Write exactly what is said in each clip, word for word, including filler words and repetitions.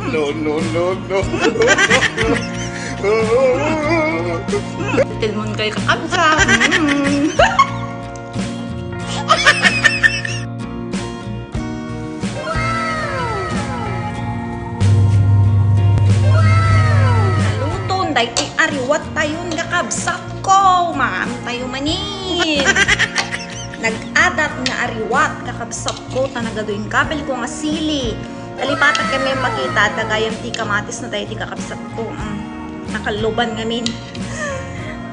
No, no, no, no. Tilmon kay kakabsat. Mm. Naluton daytoy ariwat tayon kakabsat ko. Maam tayo manin. Nag-adat nga ariwat kakabsat ko, ta nagadu inkabel ko nga sili. Nalipatak kami makita, dagayam ti kamatis na daytoy kakabsat ko. Mm. Nakaluban ngamin.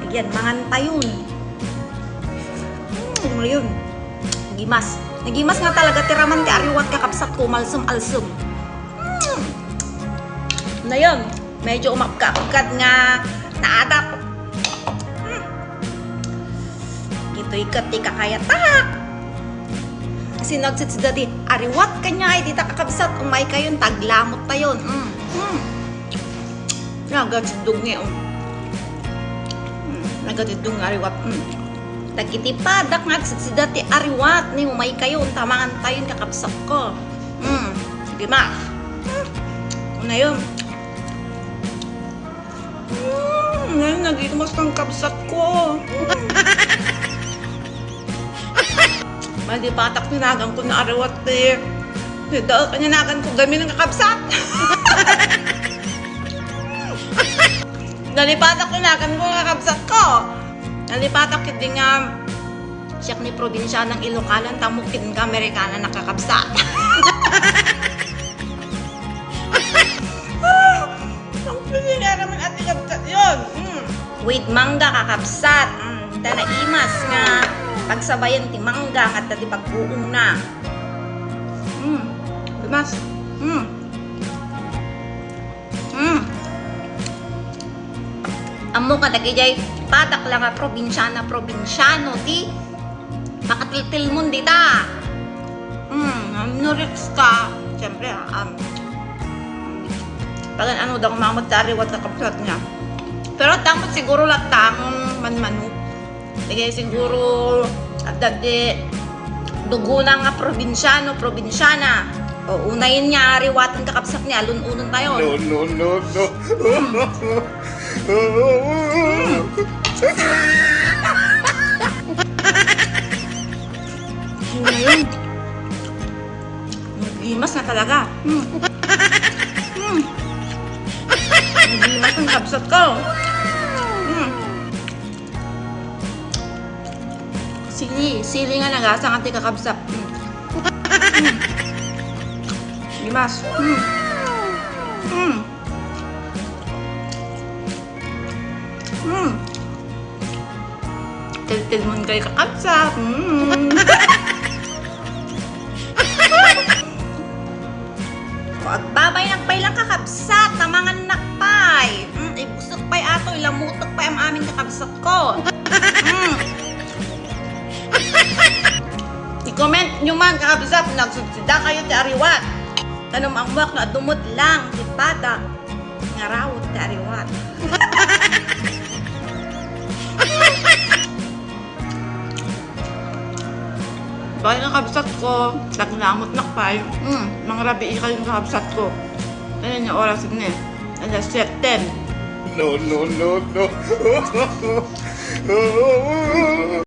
Ayan, mangan tayon. Mm, ayun. Nagimas. Nagimas nga talaga ti raman ti ariwat kakabsat ko, malsem-alsem. Mm. Na yun, medyo umapkapkad nga naadat. Mm. Ditoy ket ti kakayatak. Sino agsitsida ti ariwat kaniay dita kakabsat, umay kayon, taglamot tayon. Mm. Mm. Nagatiddong nga, oh. Mm. Nagatiddong nga ariwat. Mm. Dagiti padak nga agsitsida ti ariwat ni umay kayon, tamangan tayon kakabsat ko. Mm. Di ba? Mm. Una yun. Mm, ngayon, nagimas ang kabsat ko. Mm. Malipatak, tinagan ko na ariwat, eh. Dito, kanya nagan ko gamin ang kakabsat. Nalipatak, tinagan ko ang kakabsat ko. Nalipatak, hindi nga, siak ni probinsianang Ilocano, tamok ket nga Amerikana nakakabsat. Ang pili nga naman ati kabsat yun. Mm. With mangga kakabsat. Mm. Ta naimas nga pagsabayan ti mangga nga ta di pagbuong na. Mm. Dimas. Mm. Mm. Ammo ka dagijay padak la nga probinsiana, probinsiano ti makatiltilmon dita. Hmm, no risk ka. Siyempre, um, pagan-ano da kumamot sa ariwat na kabsat niya. Pero dapat siguro lattang manmanok. Sige, siguro, at dadi, duguna nga probinsiano, probinsiana. O, unayin niya, ariwatan kakabsat niya, alun-unon tayo. No, no, no, no. Ano yun? Nagimas na talaga. Hmm. Hmm. Nagimas ang kabsat ko. Hmm. Sili, sili nga nagasa nga ti kakabsat. Hmm. Hmm. Nagimas. Hmm. Hmm. Hmm. Tiltilmon kay kakabsat. Mm. O, agbabay nakpay lang kakabsat, namangan nakpay. Mm, ibusek pay ato, ilamutek pay am amin kakabsat ko. Mm. I-comment nyo man kakabsat, nagsudsida kayo ti ariwat. Tanong amwak no adumot lang ti padang. Ngarawot ti ariwat. Bakit ang kabsat ko, taglamot nakpay. Hmm, mangrabii kayo ng kabsat ko. Ano yung oras ini? Alas siyete. No, no, no, no.